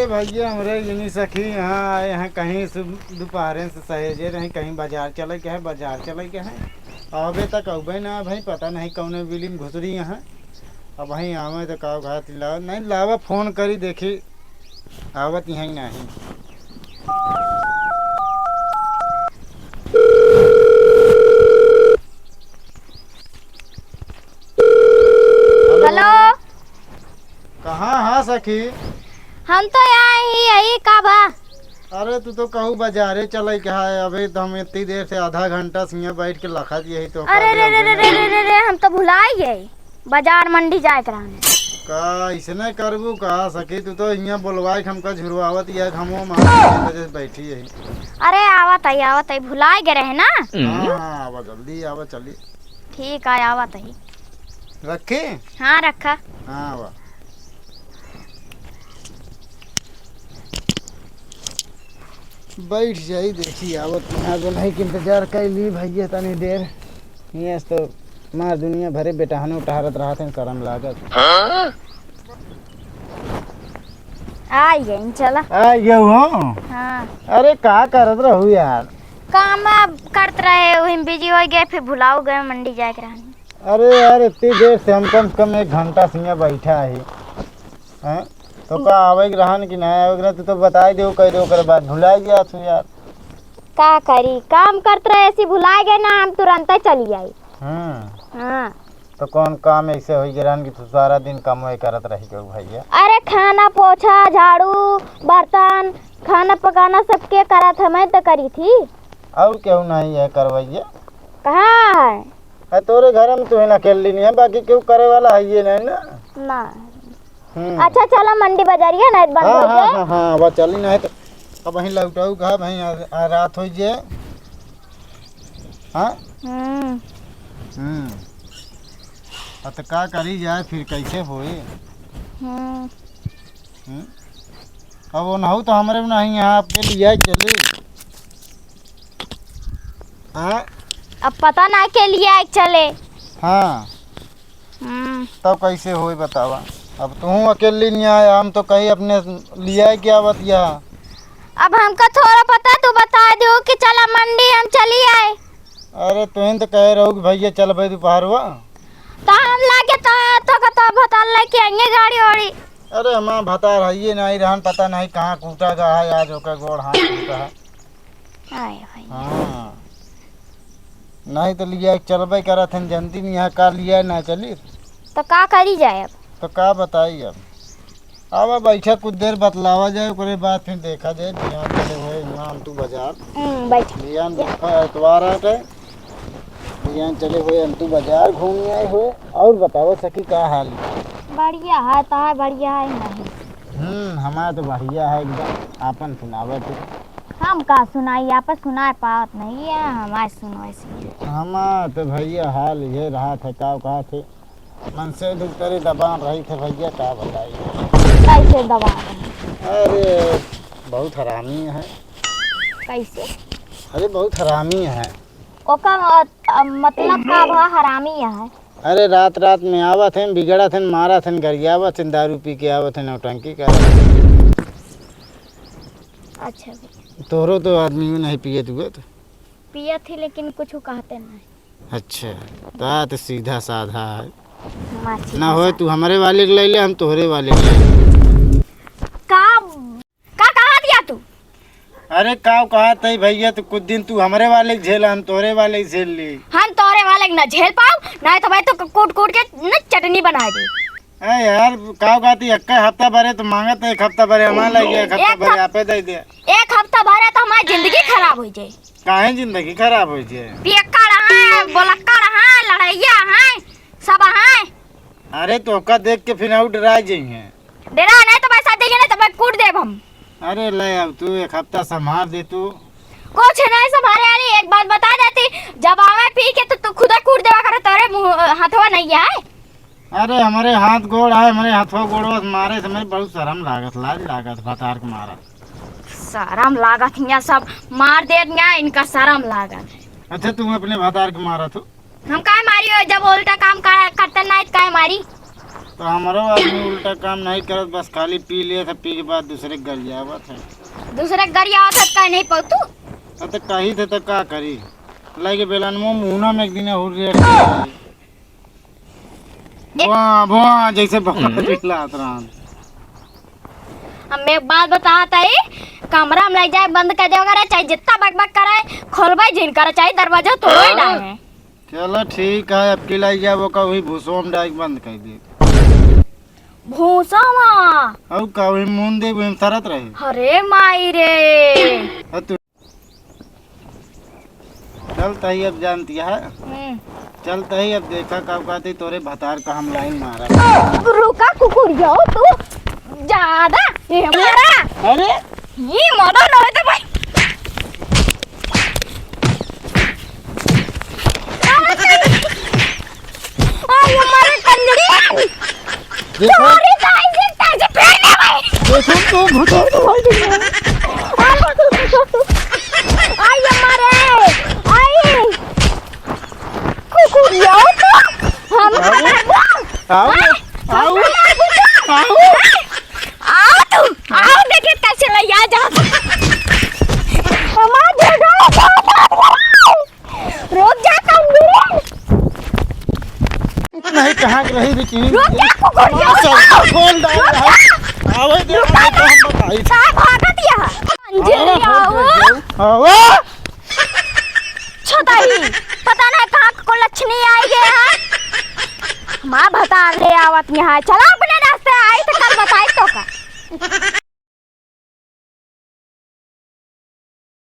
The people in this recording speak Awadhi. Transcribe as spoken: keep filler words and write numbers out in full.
भइया, हमरे इन्हीं सखी यहाँ आए हैं, कहीं से दोपहरे से सहेजे रहे, कहीं बाजार चले के है, बाजार चले के है। अबे तक अउबे ना भाई, पता नहीं कौने बिली में घुसरी यहाँ। अब वहीं आवे तो का घात लाव, नहीं लावा, फोन करी देखी, आवत यहाँ ही नहीं। हेलो। कहाँ हा सखी? हम तो यहाँ ही, यही का बा? अरे तू तो कहू बाजारे चले के है, अबे तो हम इतनी देर से आधा घंटा से यहाँ बैठ के लखत यही तो अरे रे रे रे रे रे रे, हम तो भुलाई गए, बाजार मंडी जाए के रहने। का इसने करबू का सखी? तू तो यहाँ बोलवाए के हमका झुरवावत यह, हम वहाँ बैठी यही। अरे आवत है, आवत है, भुलाई गए रहे ना। हाँ, हाँ, आवा जल्दी, आवा चली। ठीक है, आवत है। रखे? हाँ, रखा। हाँ, आवा। बैठ जाई, देखी आवत यहाँ जो नहीं के इंतजार कर ली भैया तनी देर। ये तो मार दुनिया भरे बेटहनो टहरत रहत हैं, करम लागत। हाँ? आई गई, चला। आ गए हो? हाँ। अरे का करत रहू यार? काम अब करत रहे, वही बिजी हो गए, फिर भुलाओ गए, मंडी जाए के रहनी। अरे यार, इतनी देर से हम कम से कम एक घंटा से यहाँ बैठा है। हैं? तो का आवे के रहन कि ना आवे के रहन, तू तो बताई दे, कह दे, ओकरे बाद भुला गया तू यार। का करी, काम करत रहे, ऐसी भुला गए ना, हम तुरंत ही चली आई। हम्म। हाँ। तो कौन काम ऐसे हो गए रहन कि तू सारा दिन काम वही करत रही गयो भैया? अरे खाना, पोछा, झाड़ू, बर्तन, खाना पकाना सब के करत है, मैं तो करी थी। और केहू नहीं है करवैया? कहाँ है? है तोरे घर में तू ही ना अकेली नहीं है, बाकी केहू करे वाला है ये नहीं ना। ना। हम्म। अच्छा चला मंडी बाजारिया, नहीं बंद हाँ, हो हाँ, जाए। हाँ, हाँ, बस चली नहीं तो अब वहीं लौटाऊ का, वहीं आ, आ रात हो जाए। हाँ? हम्म। हम्म। अब तो का करी जाए फिर, कैसे होई? हम्म। हम्म? अब वो नहू तो हमरे में नहीं, यहाँ आपके लिए चली। हाँ? अब पता ना के लिए चले। हाँ। हम्म। तब कैसे होई बतावा? अब तू अकेली नहीं आया, हम तो कहीं अपने लिया क्या बतिया। अब हमका थोड़ा पता, तू बता दो कि चला मंडी हम चली आए। अरे तुहिन तो कहे रहू कि भैया चल भाई दोपहरवा। तो हम लागे तो, तो, तो भतार लेके आएंगे गाड़ी वाड़ी। अरे हमार भतार है ये नहीं रहन, पता नहीं कहाँ कूटा गा है, आज ओकर गोड़ हाथ टूटा है। आए भाई। हाँ। नहीं तो लिया चलबे करत हन, जनती नहीं यहाँ का लिया ना चली। तो का करी जाए अब? तो का बताई अब? आवा बैठा कुछ देर बतलावा जाए, ओकरे बाद फिर देखा जाए। बिहान चले हुए यहाँ अंतु बाजार। हम्म, बैठ। बिहान देखा एतवार आटे। बिहान चले हुए अंतु बाजार घूम आए हुए। और बताओ सखी का हाल? बढ़िया है, तो है बढ़िया है नहीं? हम्म, हमारा तो बढ़िया है एकदम। आपन सुनावे तू। हम का सुनाई, आप सुनाए पावत नहीं है, हमारे सुनवाई से। हमार तो भैया हाल ये रहा था, का कहा थे, मन से दुख करे दबान रही थे भैया, का बताई। कैसे दबा रहे? अरे बहुत हरामी है। कैसे? अरे बहुत हरामी है। ओका म-, मतलब का भा हरामी है? अरे रात रात में आवत हैं, बिगड़त हैं, मारत हैं, गरियावत हैं, दारू पी के आवत हैं, नौटंकी करत हैं। अच्छा भैया। तोहरो तो आदमी में नहीं पियत हुआ तो। पियत ही, लेकिन कुछ कहते नहीं। अच्छा, ता तो सीधा साधा है। हमार सीधा ना होए, साधा। तू हमरे वाले के ले ले, हम तोहरे वाले के ले ले। का, का कहा दिया तू? अरे का कहा तई भैया, तू कुछ दिन तू हमरे वाले के झेल, हम तोहरे वाले के झेल ली। हम तोहरे वाले के ना झेल पाओ, नहीं तो भाई तो कूट कूट के न चटनी बना दे। ए यार, का कहती, एक हफ्ता भरे तो मांगत है, एक हफ्ता भरे हमारा लग गया, एक हफ्ता एक भरे हफ-, आपे दे दे। एक हफ्ता भरे तो हमारी जिंदगी खराब हो जाए। काहे जिंदगी खराब हो जाए? पियक्कड़ हैं, बोलक्कड़ हैं, लड़ैया हैं, सब हैं। अरे तो ओका देख के फिर और डरा जाइए। डरा नहीं तो भाई साथ जाइए, नहीं तो भाई कूट देब हम। अरे ले अब तू एक हफ्ता संभाल दे तू। कुछ नहीं संभाले वाली, एक बात बता देती, जब आवे पी के तो तू खुदा कूट देवा करे, तोरे मुंह, हथवा नहीं है। अरे, हमरे हाथ गोड़ है, हमरे हथवा गोड़वा से मारे से हमें बहुत शर्म लागत, लाज लागत, भतार के मारत। शर्म लागत, हियाँ सब मार देत, हियाँ इनका शर्म लागत। अच्छा, तुम अपने भतार के मारत हो? हम काहे मारी हो, जब उल्टा काम का-, करते ना, तो काहे मारी? तो हमरो आदमी उल्टा काम नहीं करत, बस खाली पी लेत है, पी के बाद दूसरे के गरियावत है। दूसरे के गरियावत है, कहीं नहीं पाऊ तू? अब तो कही थे तो का करी, लाइके बेलन मुंह मुहना में एक दिन हुर रे। ए- बुआ, बुआ, जैसे बाहर चिल्लात रहन। अब मैं एक बात बतावत हई, कमरा में ले जाए बंद कर देवे करे, चाहे जितना बकबक करे, खोलबे जिन करे, चाहे दरवाजा तोड़े डाले। चलो ठीक है, अब की लाई जाबो का वही भूसो में डाइक बंद कर दे। भूसो में? और का वही मुंह दे, वही में सरत रहे। अरे माई रे। अब तू चल तही अब जानती है। हम्म। चल तही अब देखा का कहती तोरे भतार का हम लाइन मारा। रुका कुकुरियो तू ज्यादा ये हमारा। अरे ये मदर नहीं तो भाई। आई हमारे कंजरी। देखो। तोरी दाई से ताजे पहने भाई। देखो तो भूतों को भाई देखो। आई हमारे, आई। कुकुरिया तो हम आओ। मारबो। आओ। हाँ? आओ। हम मारबो तो। आओ। आओ तू, आओ देखे कैसे लैया जा। हमार दे दो। रुक जा, कंजरी। नहीं, कहाँ के रही बिकी? रुक जा, कुकुर, रुक जा। चल, खोल डाल। रुक जा। आवे दे, रुक जा। आवे दे, हम बताई। का भागत यहाँ? अंजलि, आवा, आओ। खोल दे, आवा। छोदाई, पता नहीं कहाँ को लक्ष्मी आई गया है। हमार भतार ले आवत यहाँ। चला,